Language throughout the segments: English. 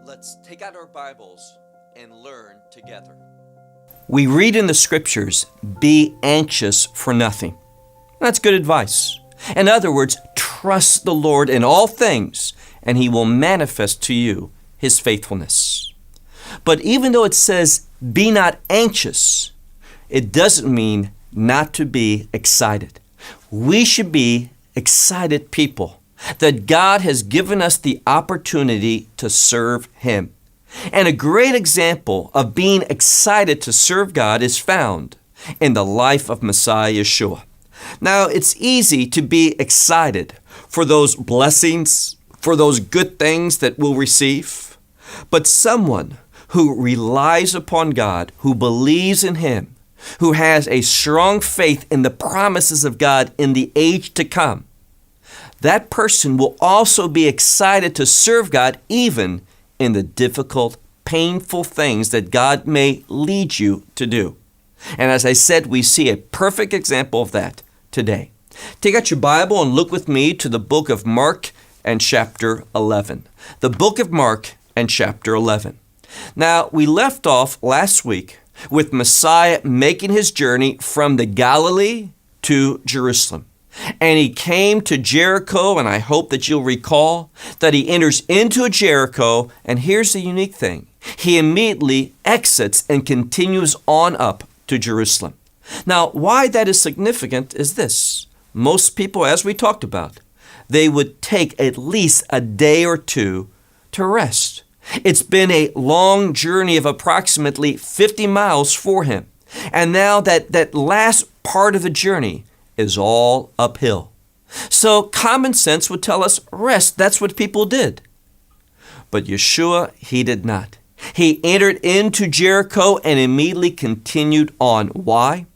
Let's take out our Bibles and learn together. We read in the scriptures, be anxious for nothing. That's good advice. In other words, trust the Lord in all things, and He will manifest to you His faithfulness. But even though it says, be not anxious, it doesn't mean not to be excited. We should be excited people that God has given us the opportunity to serve Him. And a great example of being excited to serve God is found in the life of Mesија Јešua. Now, it's easy to be excited for those blessings, for those good things that we'll receive. But someone who relies upon God, who believes in Him, who has a strong faith in the promises of God in the age to come, that person will also be excited to serve God even in the difficult, painful things that God may lead you to do. And as I said, we see a perfect example of that today. Take out your Bible and look with me to the book of Mark and chapter 11. The book of Mark and chapter 11. Now, we left off last week with Messiah making his journey from the Galilee to Jerusalem. And he came to Jericho, and I hope that you'll recall that he enters into Jericho, and here's the unique thing. He immediately exits and continues on up to Jerusalem. Now, why that is significant is this. Most people, as we talked about, they would take at least a day or two to rest. It's been a long journey of approximately 50 miles for him. And now that last part of the journey is all uphill. So common sense would tell us rest. That's what people did. But Yeshua, he did not. He entered into Jericho and immediately continued on. Why?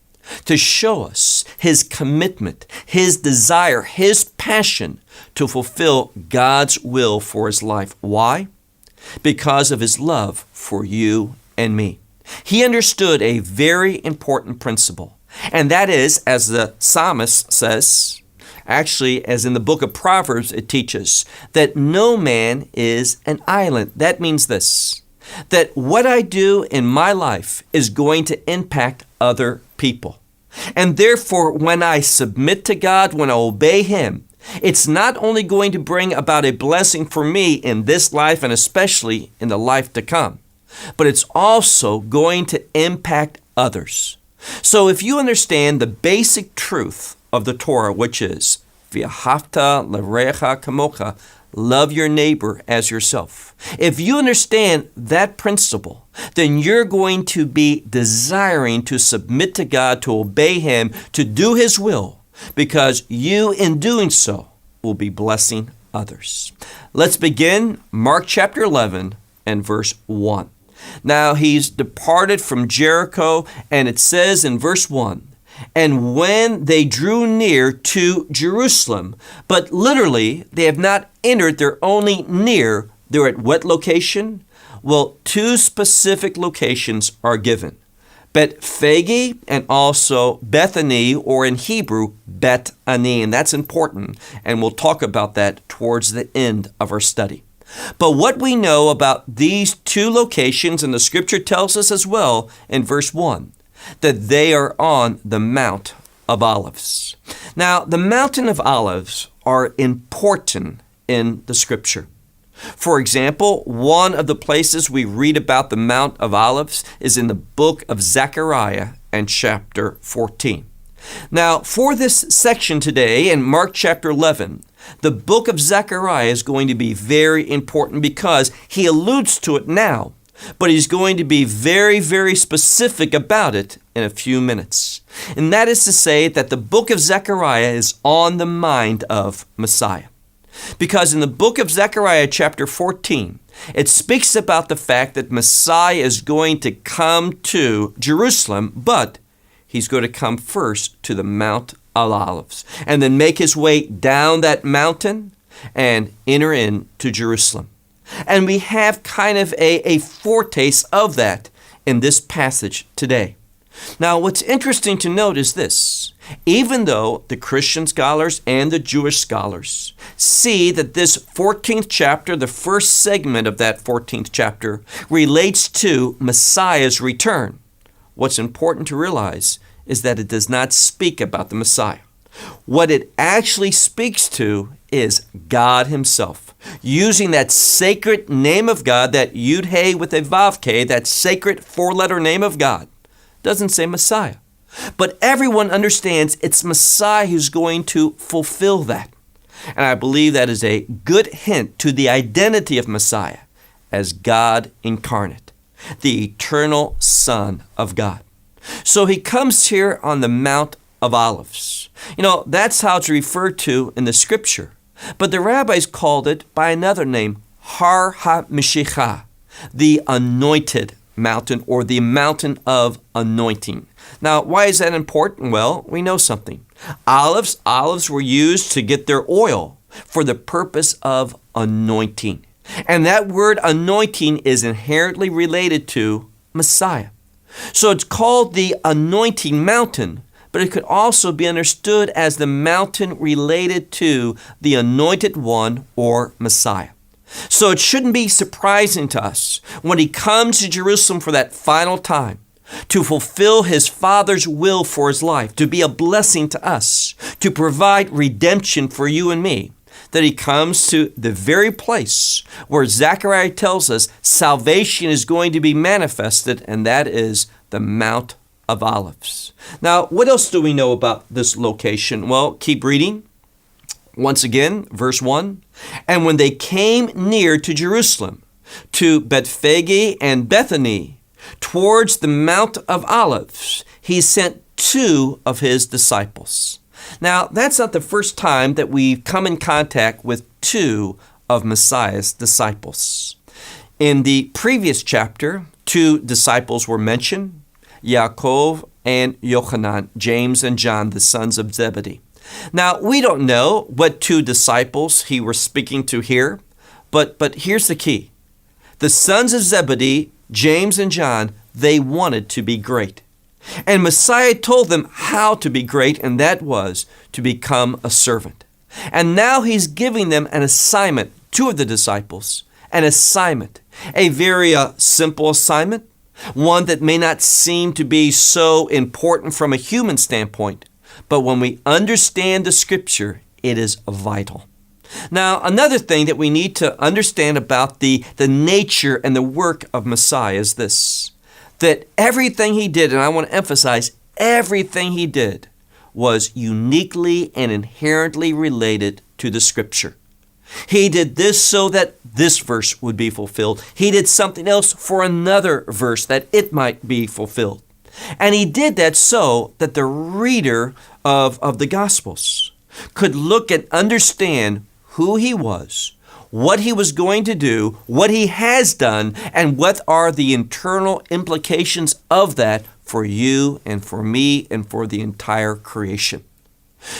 To show us his commitment, his desire, his passion to fulfill God's will for his life. Why? Because of his love for you and me. He understood a very important principle. And that is, as the psalmist says, actually, as in the book of Proverbs, it teaches that no man is an island. That means this, that what I do in my life is going to impact other people. And therefore, when I submit to God, when I obey Him, it's not only going to bring about a blessing for me in this life and especially in the life to come, but it's also going to impact others. So if you understand the basic truth of the Torah, which is, V'ahavta l'recha kamocha, love your neighbor as yourself. If you understand that principle, then you're going to be desiring to submit to God, to obey Him, to do His will, because you, in doing so, will be blessing others. Let's begin Mark chapter 11 and verse 1. Now he's departed from Jericho, and it says in verse 1, and when they drew near to Jerusalem, but literally they have not entered, they're only near. They're at what location? Well, two specific locations are given. Bethphage and also Bethany, or in Hebrew, Bet-Ani, and that's important, and we'll talk about that towards the end of our study. But what we know about these two locations, and the scripture tells us as well in verse 1, that they are on the Mount of Olives. Now, the Mountain of Olives are important in the scripture. For example, one of the places we read about the Mount of Olives is in the book of Zechariah and chapter 14. Now, for this section today in Mark chapter 11, the book of Zechariah is going to be very important because he alludes to it now, but he's going to be very, very specific about it in a few minutes. And that is to say that the book of Zechariah is on the mind of Messiah. Because in the book of Zechariah chapter 14, it speaks about the fact that Messiah is going to come to Jerusalem, but he's going to come first to the Mount of Olives and then make his way down that mountain and enter into Jerusalem. And we have kind of a foretaste of that in this passage today. Now, what's interesting to note is this. Even though the Christian scholars and the Jewish scholars see that this 14th chapter, the first segment of that 14th chapter, relates to Messiah's return, what's important to realize is that it does not speak about the Messiah. What it actually speaks to is God himself, using that sacred name of God, that Yud-He with a Vav-Ke, that sacred four-letter name of God. Doesn't say Messiah. But everyone understands it's Messiah who's going to fulfill that. And I believe that is a good hint to the identity of Messiah as God incarnate, the eternal Son of God. So he comes here on the Mount of Olives. That's how it's referred to in the scripture. But the rabbis called it by another name, Har HaMeshicha, the anointed mountain, or the mountain of anointing. Now, why is that important? Well, we know something. Olives were used to get their oil for the purpose of anointing. And that word anointing is inherently related to Messiah. So it's called the anointing mountain, but it could also be understood as the mountain related to the anointed one, or Messiah. So it shouldn't be surprising to us when he comes to Jerusalem for that final time to fulfill his Father's will for his life, to be a blessing to us, to provide redemption for you and me, that he comes to the very place where Zechariah tells us salvation is going to be manifested, and that is the Mount of Olives. Now, what else do we know about this location? Well, keep reading. Once again, verse 1, and when they came near to Jerusalem, to Bethphage and Bethany, towards the Mount of Olives, he sent 2 of his disciples. Now, that's not the first time that we've come in contact with 2 of Messiah's disciples. In the previous chapter, 2 disciples were mentioned, Yaakov and Yochanan, James and John, the sons of Zebedee. Now, we don't know what 2 disciples he was speaking to here, but here's the key. The sons of Zebedee, James and John, they wanted to be great. And Messiah told them how to be great, and that was to become a servant. And now he's giving them an assignment, 2 of the disciples, an assignment, a very simple assignment, one that may not seem to be so important from a human standpoint, but when we understand the scripture, it is vital. Now, another thing that we need to understand about the nature and the work of Messiah is this, that everything he did, and I want to emphasize, everything he did was uniquely and inherently related to the scripture. He did this so that this verse would be fulfilled. He did something else for another verse that it might be fulfilled. And he did that so that the reader of the Gospels could look and understand who he was, what he was going to do, what he has done, and what are the internal implications of that for you and for me and for the entire creation.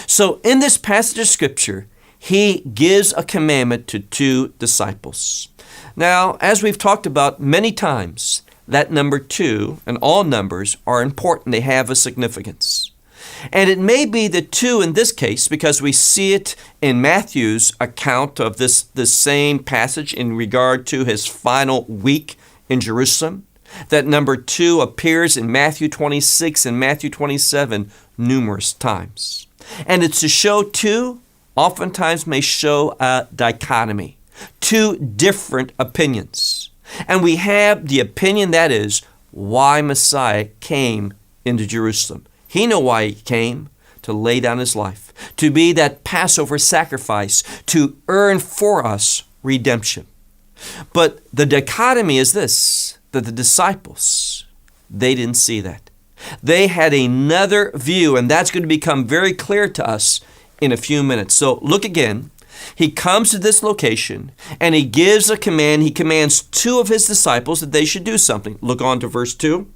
So in this passage of Scripture, he gives a commandment to 2 disciples. Now, as we've talked about many times, that number 2 and all numbers are important. They have a significance. And it may be the 2 in this case because we see it in Matthew's account of this same passage in regard to his final week in Jerusalem. That number 2 appears in Matthew 26 and Matthew 27 numerous times. And it's to show 2, oftentimes may show a dichotomy, 2 different opinions. And we have the opinion that is why Messiah came into Jerusalem. He knew why he came, to lay down his life, to be that Passover sacrifice, to earn for us redemption. But the dichotomy is this, that the disciples, they didn't see that. They had another view, and that's going to become very clear to us in a few minutes. So look again. He comes to this location and he gives a command. He commands 2 of his disciples that they should do something. Look on to verse 2.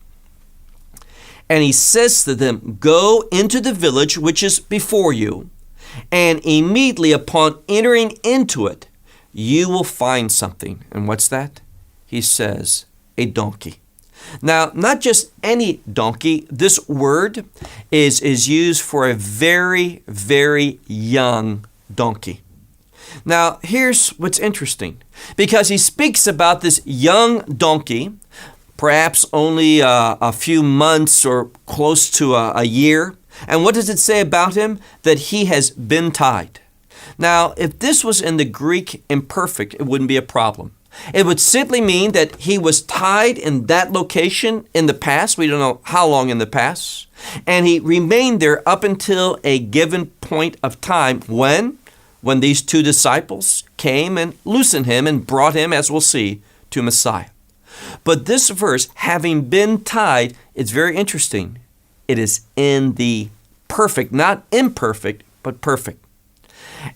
And he says to them, go into the village which is before you, and immediately upon entering into it, you will find something. And what's that? He says, a donkey. Now, not just any donkey. This word is used for a very, very young donkey. Now, here's what's interesting. Because he speaks about this young donkey, perhaps only a few months or close to a year. And what does it say about him? That he has been tied. Now, if this was in the Greek imperfect, it wouldn't be a problem. It would simply mean that he was tied in that location in the past. We don't know how long in the past. And he remained there up until a given point of time when these two disciples came and loosened him and brought him, as we'll see, to Messiah. But this verse, having been tied, it's very interesting. It is in the perfect, not imperfect, but perfect.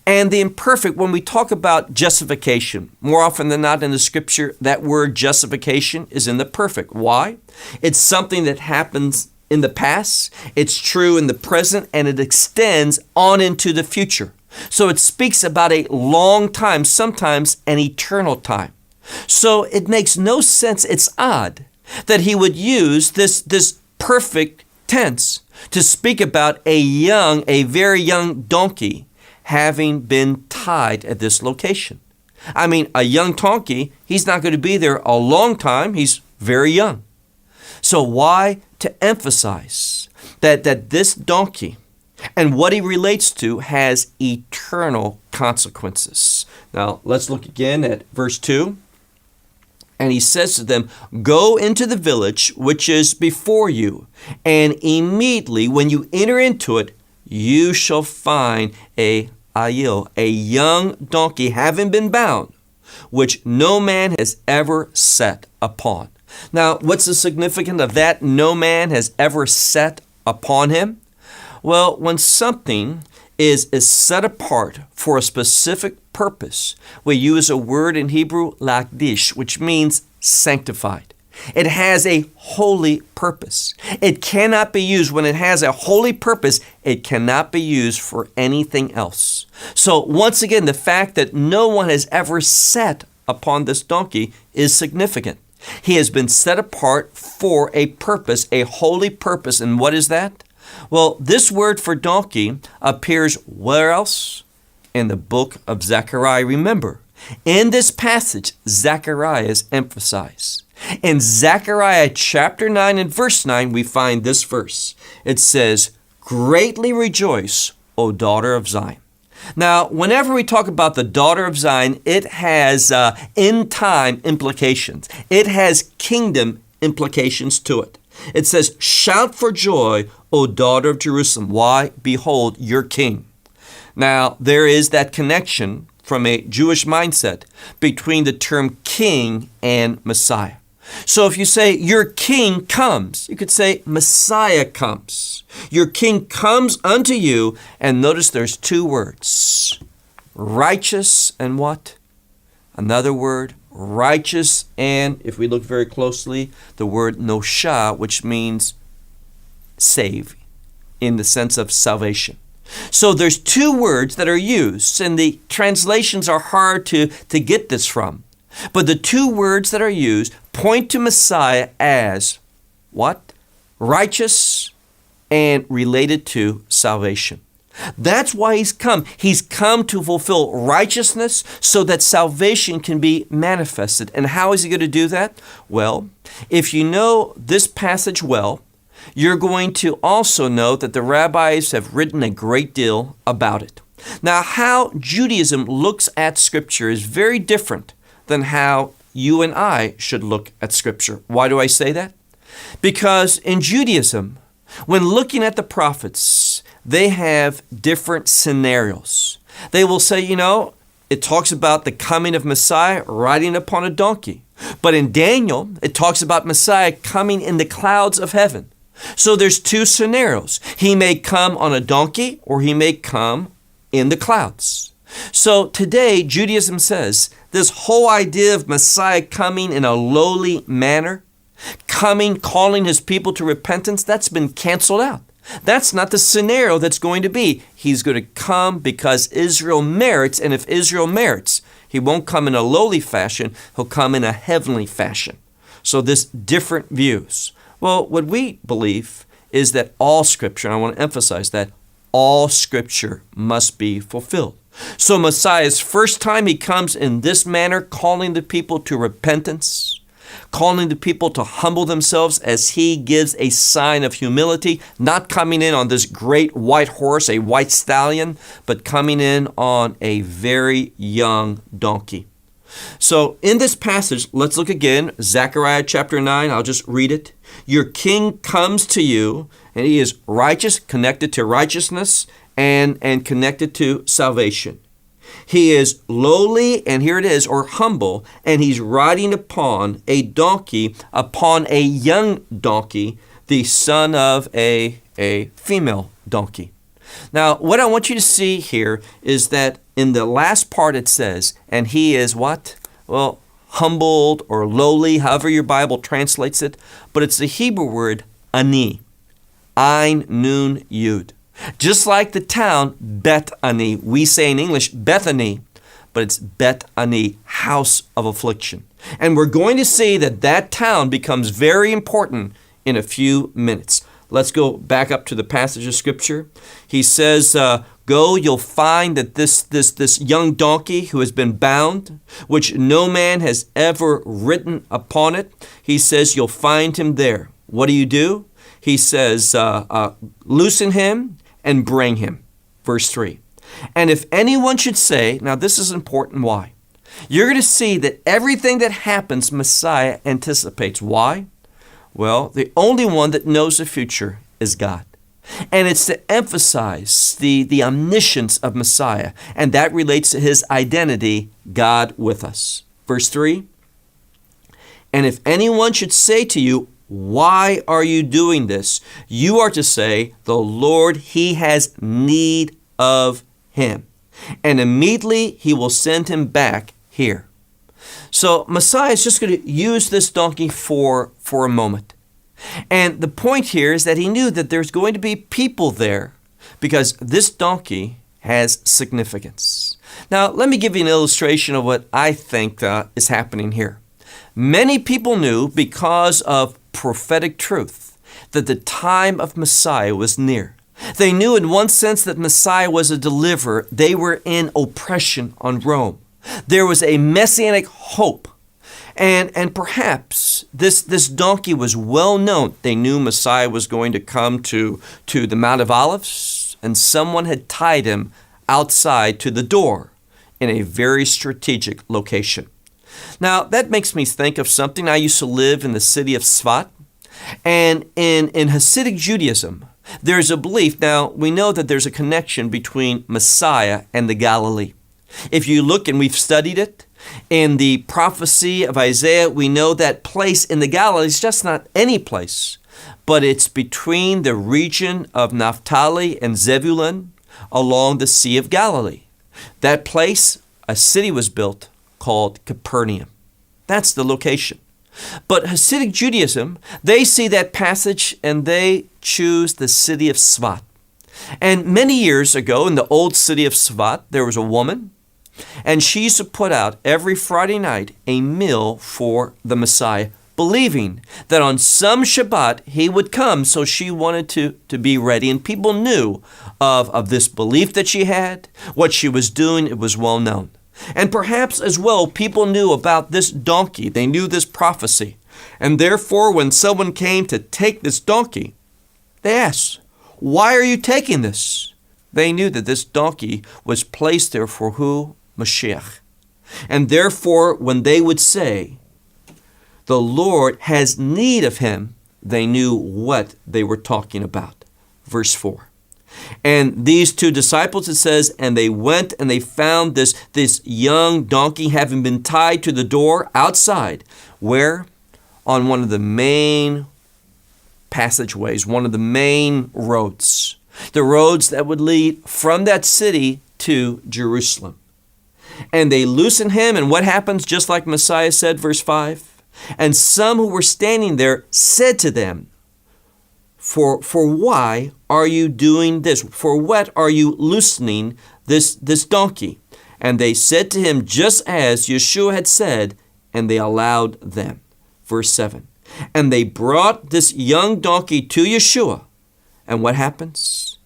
And the imperfect, when we talk about justification, more often than not in the scripture, that word justification is in the perfect. Why? It's something that happens in the past, it's true in the present, and it extends on into the future. So it speaks about a long time, sometimes an eternal time. So it makes no sense, it's odd, that he would use this perfect tense to speak about a very young donkey having been tied at this location. I mean, a young donkey, he's not going to be there a long time. He's very young. So why to emphasize that this donkey and what he relates to has eternal consequences? Now, let's look again at verse 2. And he says to them, go into the village which is before you, and immediately when you enter into it, you shall find a young donkey having been bound, which no man has ever sat upon. Now, what's the significance of that? No man has ever sat upon him? Well, when something is set apart for a specific purpose, we use a word in Hebrew, lakdish, which means sanctified. It has a holy purpose. It cannot be used when it has a holy purpose. It cannot be used for anything else. So once again, the fact that no one has ever sat upon this donkey is significant. He has been set apart for a purpose, a holy purpose. And what is that? Well, this word for donkey appears where else? In the book of Zechariah. Remember, in this passage, Zechariah is emphasized. In Zechariah chapter 9 and verse 9, we find this verse. It says, greatly rejoice, O daughter of Zion. Now, whenever we talk about the daughter of Zion, it has end-time implications. It has kingdom implications to it. It says, shout for joy, O daughter of Jerusalem. Why? Behold, your king. Now, there is that connection from a Jewish mindset between the term king and Messiah. So if you say your king comes, you could say Messiah comes. Your king comes unto you, and notice there's two words, righteous and what? Another word, righteous, and if we look very closely, the word nosha, which means save in the sense of salvation. So there's two words that are used, and the translations are hard to get this from. But the two words that are used point to Messiah as what? Righteous and related to salvation. That's why he's come. He's come to fulfill righteousness so that salvation can be manifested. And how is he going to do that? Well, if you know this passage well, you're going to also know that the rabbis have written a great deal about it. Now, how Judaism looks at Scripture is very different than how you and I should look at Scripture. Why do I say that? Because in Judaism, when looking at the prophets, they have different scenarios. They will say, it talks about the coming of Messiah riding upon a donkey. But in Daniel, it talks about Messiah coming in the clouds of heaven. So there's two scenarios. He may come on a donkey or he may come in the clouds. So today, Judaism says this whole idea of Messiah coming in a lowly manner, coming, calling his people to repentance, that's been canceled out. That's not the scenario that's going to be. He's going to come because Israel merits, and if Israel merits, he won't come in a lowly fashion, he'll come in a heavenly fashion. So this different views. Well, what we believe is that all Scripture, and I want to emphasize that, all Scripture must be fulfilled. So Messiah's first time, he comes in this manner, calling the people to repentance, calling the people to humble themselves as he gives a sign of humility, not coming in on this great white horse, a white stallion, but coming in on a very young donkey. So in this passage, let's look again, Zechariah chapter 9, I'll just read it. Your king comes to you, and he is righteous, connected to righteousness, and connected to salvation. He is lowly, and here it is, or humble, and he's riding upon a donkey, upon a young donkey, the son of a female donkey. Now, what I want you to see here is that in the last part it says, and he is what? Well, humbled or lowly, however your Bible translates it, but it's the Hebrew word ani, Ein, Nun, Yud. Just like the town Bet Ani, we say in English Bethany, but it's Bet Ani, house of affliction. And we're going to see that that town becomes very important in a few minutes. Let's go back up to the passage of Scripture. He says, go, you'll find that this young donkey who has been bound, which no man has ever ridden upon it, he says, you'll find him there. What do? He says, loosen him and bring him. Verse 3. And if anyone should say, now this is important, why? You're going to see that everything that happens, Messiah anticipates. Why? Well, the only one that knows the future is God. And it's to emphasize the omniscience of Messiah, and that relates to his identity, God with us. Verse 3, and if anyone should say to you, why are you doing this? You are to say, the Lord, he has need of him. And immediately he will send him back here. So Messiah is just going to use this donkey for a moment. And the point here is that he knew that there's going to be people there because this donkey has significance. Now, let me give you an illustration of what I think is happening here. Many people knew because of prophetic truth that the time of Messiah was near. They knew in one sense that Messiah was a deliverer. They were in oppression on Rome. There was a messianic hope. And perhaps this donkey was well known. They knew Messiah was going to come to the Mount of Olives, and someone had tied him outside to the door in a very strategic location. Now, that makes me think of something. I used to live in the city of Svot, and in Hasidic Judaism, there's a belief. Now, we know that there's a connection between Messiah and the Galilee. If you look, and we've studied it, in the prophecy of Isaiah, we know that place in the Galilee is just not any place, but it's between the region of Naphtali and Zebulun along the Sea of Galilee. That place, a city was built called Capernaum. That's the location. But Hasidic Judaism, they see that passage and they choose the city of Svat. And many years ago in the old city of Svat, there was a woman, and she used to put out every Friday night a meal for the Messiah, believing that on some Shabbat he would come, so she wanted to be ready. And people knew of this belief that she had, what she was doing, it was well known. And perhaps as well, people knew about this donkey. They knew this prophecy. And therefore, when someone came to take this donkey, they asked, why are you taking this? They knew that this donkey was placed there for who? Mashiach. And therefore, when they would say, the Lord has need of him, they knew what they were talking about. Verse 4. And these two disciples, it says, and they went and they found this young donkey having been tied to the door outside, where? On one of the main passageways, one of the main roads, the roads that would lead from that city to Jerusalem. And they loosened him, and what happens? Just like Messiah said, verse 5, and some who were standing there said to them, For why are you doing this? For what are you loosening this donkey? And they said to him just as Yeshua had said, and they allowed them. Verse 7. And they brought this young donkey to Yeshua. And what happens?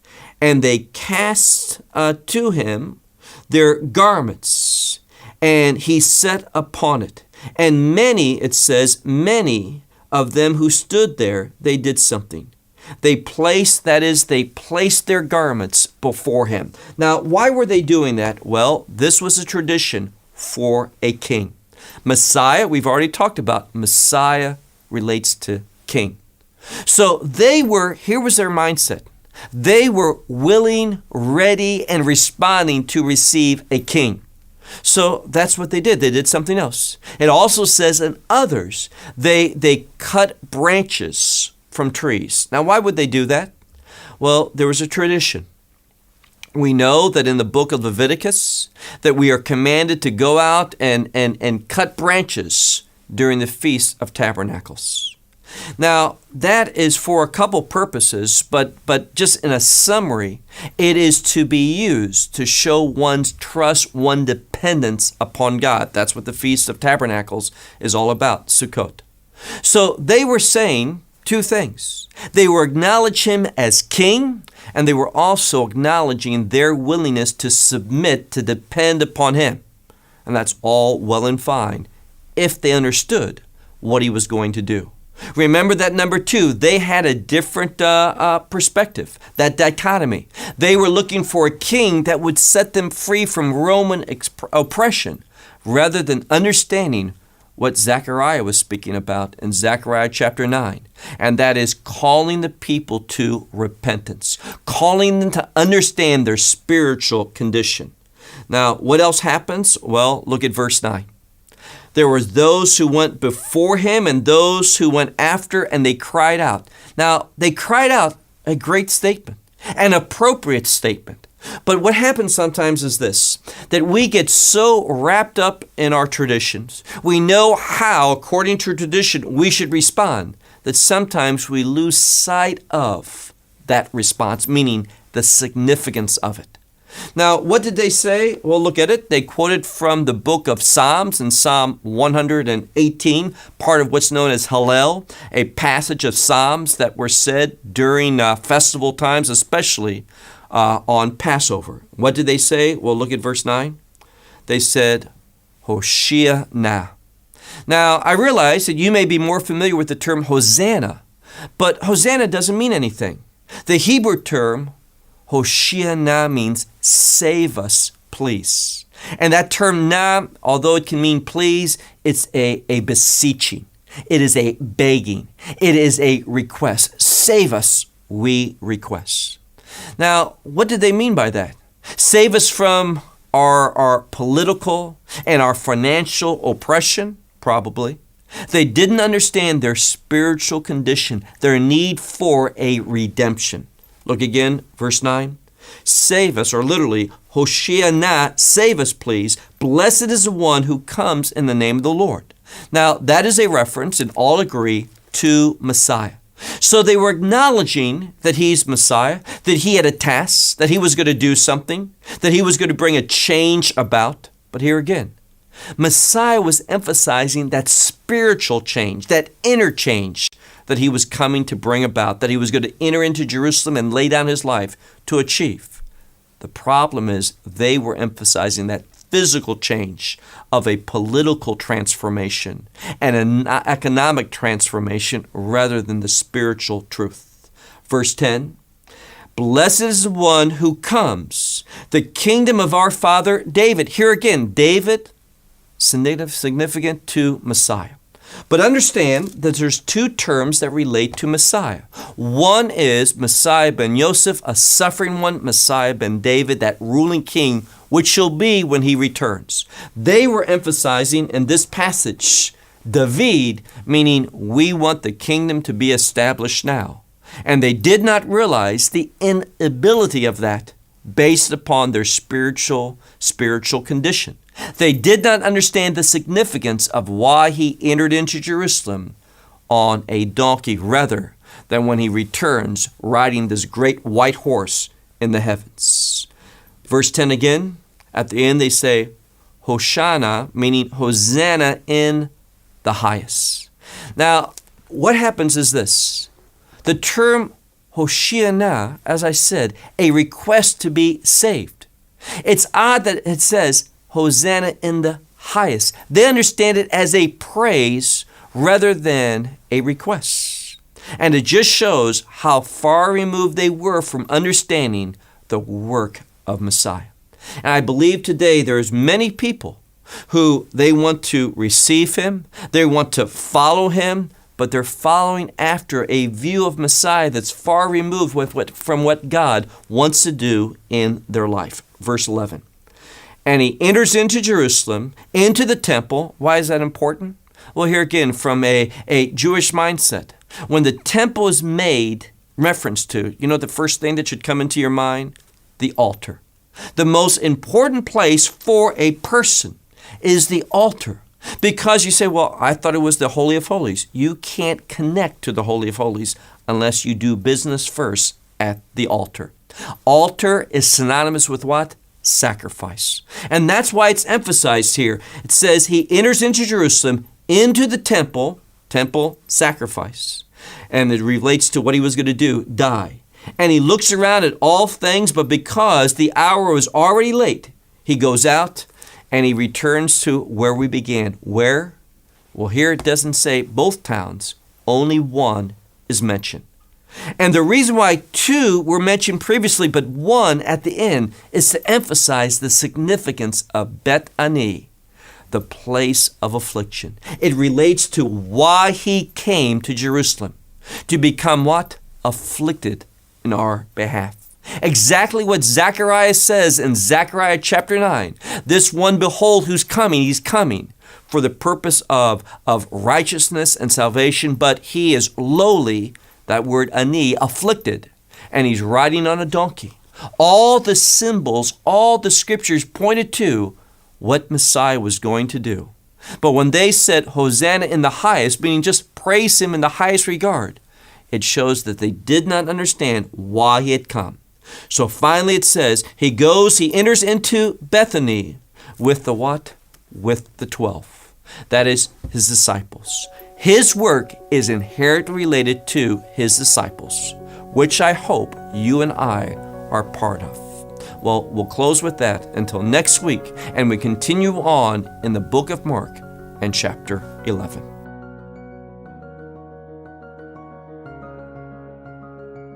And they cast to him their garments, and he sat upon it. And many, it says, many of them who stood there, they did something. They placed their garments before him. Now, why were they doing that? Well, this was a tradition for a king. Messiah, we've already talked about, Messiah relates to king. So here was their mindset. They were willing, ready, and responding to receive a king. So that's what they did. They did something else. It also says in others, they cut branches from trees. Now, why would they do that? Well, there was a tradition. We know that in the book of Leviticus, that we are commanded to go out and cut branches during the Feast of Tabernacles. Now, that is for a couple purposes, but just in a summary, it is to be used to show one's trust, one's dependence upon God. That's what the Feast of Tabernacles is all about, Sukkot. So they were saying two things. They were acknowledging him as king, and they were also acknowledging their willingness to submit, to depend upon him. And that's all well and fine if they understood what he was going to do. Remember that number two, they had a different perspective, that dichotomy. They were looking for a king that would set them free from Roman oppression, rather than understanding what Zechariah was speaking about in Zechariah chapter 9. And that is calling the people to repentance, calling them to understand their spiritual condition. Now, what else happens? Well, look at verse 9. There were those who went before him and those who went after, and they cried out. Now, they cried out a great statement, an appropriate statement. But what happens sometimes is this, that we get so wrapped up in our traditions. We know how, according to tradition, we should respond, that sometimes we lose sight of that response, meaning the significance of it. Now, what did they say? Well, look at it. They quoted from the book of Psalms in Psalm 118, part of what's known as Hallel, a passage of Psalms that were said during festival times, especially on Passover. What did they say? Well, look at verse 9. They said, ХОШЕА НА. Now, I realize that you may be more familiar with the term Hosanna, but Hosanna doesn't mean anything. The Hebrew term ХОШЕА НА means save us, please. And that term na, although it can mean please, it's a beseeching. It is a begging. It is a request. Save us, we request. Now, what did they mean by that? Save us from our political and our financial oppression? Probably. They didn't understand their spiritual condition, their need for a redemption. Look again, verse 9. Save us, or literally, ХОШЕА НА, save us, please. Blessed is the one who comes in the name of the Lord. Now, that is a reference, and all agree, to Messiah. So they were acknowledging that he's Messiah, that he had a task, that he was going to do something, that he was going to bring a change about. But here again, Messiah was emphasizing that spiritual change, that inner change that he was coming to bring about, that he was going to enter into Jerusalem and lay down his life to achieve. The problem is they were emphasizing that physical change of a political transformation and an economic transformation rather than the spiritual truth. Verse 10, blessed is the one who comes, the kingdom of our father David. Here again, David, significant to Messiah. But understand that there's two terms that relate to Messiah. One is Messiah ben Yosef, a suffering one, Messiah ben David, that ruling king, which shall be when he returns. They were emphasizing in this passage, David, meaning we want the kingdom to be established now. And they did not realize the inability of that based upon their spiritual condition. They did not understand the significance of why he entered into Jerusalem on a donkey rather than when he returns riding this great white horse in the heavens. Verse 10 again, at the end they say, Hosanna, meaning Hosanna in the highest. Now, what happens is this. The term ХОШЕА НА, as I said, a request to be saved. It's odd that it says Hosanna in the highest. They understand it as a praise rather than a request. And it just shows how far removed they were from understanding the work of Messiah. And I believe today there's many people who they want to receive Him, they want to follow Him, but they're following after a view of Messiah that's far removed from what God wants to do in their life. Verse 11. And He enters into Jerusalem, into the temple. Why is that important? Well, here again, from a Jewish mindset. When the temple is made reference to, you know the first thing that should come into your mind? The altar. The most important place for a person is the altar. Because you say, well, I thought it was the Holy of Holies. You can't connect to the Holy of Holies unless you do business first at the altar. Altar is synonymous with what? Sacrifice. And that's why it's emphasized here. It says He enters into Jerusalem, into the temple sacrifice. And it relates to what He was going to do, die. And He looks around at all things, but because the hour was already late, He goes out and He returns to where we began. Where? Well, here it doesn't say both towns. Only one is mentioned. And the reason why two were mentioned previously, but one at the end, is to emphasize the significance of Bethany, the place of affliction. It relates to why He came to Jerusalem. To become what? Afflicted in our behalf. Exactly what Zechariah says in Zechariah chapter 9. This one, behold, who's coming, He's coming for the purpose of righteousness and salvation, but He is lowly, that word ani, afflicted, and He's riding on a donkey. All the symbols, all the scriptures pointed to what Messiah was going to do. But when they said Hosanna in the highest, meaning just praise Him in the highest regard, it shows that they did not understand why He had come. So finally it says, He enters into Bethany with the what? With the 12. That is His disciples. His work is inherently related to His disciples, which I hope you and I are part of. Well, we'll close with that until next week, and we continue on in the book of Mark and chapter 11.